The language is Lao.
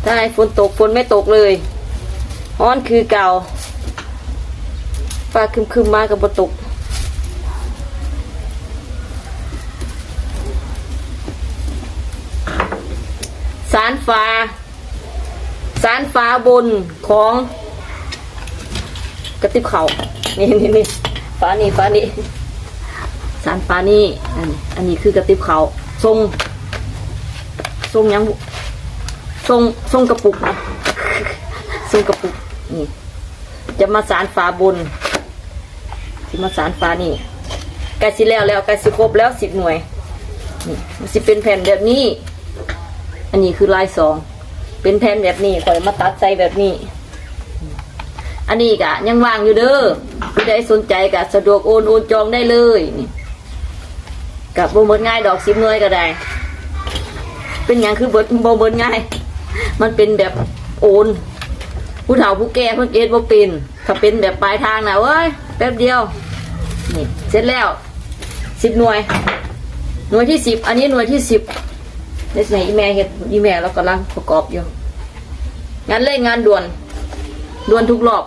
ໃຊ່ ຝົນຕົກ ຝົນໄມ່ຕົກເລີຍ ຮ້ອນຄືເກົ່າ ຟ້າຄຶ້ມໆມາກໍບໍ່ຕົກ. ສານຝາ ສານຝາບົນຂອງກະຕິບເຂົ້າ ນີ້ໆໆ ຝານີ້ ຝານີ້ ສານຝານີ້ ອັນນີ້ ອັນນີ້ຄືກະຕິບເຂົ້າ ຊົງ ຊົງຫຍັງ ຊົງ ຊົງກະປຸກນະ ຊົງກະປຸກ ນີ້ ຈະມາສານຝາບົນ ຊິມາສານຝານີ້ ໃກ້ຊິແລ້ວແລ້ວ ໃກ້ຊິຄົບແລ້ວ ສິບໜ່ວຍ ນີ້ ມັນຊິເປັນແຜ່ນແບບນີ້ ອັນນີ້ຄືລາຍສອງ ເປັນແຜ່ນແບບນີ້ ຂ້ອຍມາຕັດໃສ່ແບບນີ້. ອັນນີ້ກະຍັງວ່າງຢູ່ເດີ ຜູ້ໃດສົນໃຈກະສະດວກໂອນ ໂອນຈອງໄດ້ເລີຍ ນີ້ ກະບໍ່ໝົດງ່າຍດອກ ສິບໜ່ວຍກໍໄດ້. ເປັນຫຍັງຄືບໍ່ ບໍ່ໝົດງ່າຍ? ມັນເປັນແບບໂອນ ຜູ້ເຖົ້າຜູ້ແກ່ເພິ່ນເຮັດບໍ່ເປັນ. ຖ້າເປັນແບບປາຍທາງນະ ໂອ້ຍ ແປັບດຽວ ນີ້ ເສັດແລ້ວ ສິບໜ່ວຍ ໜ່ວຍທີສິບ ອັນນີ້ໜ່ວຍທີສິບ ເຮັດໃຫ້ອີ່ແມ່ເຮັດ ອີ່ແມ່ລາວກຳລັງປະກອບຢູ່ ງານເລັ່ງງານດ່ວນ ດ່ວນທຸກຮອບ.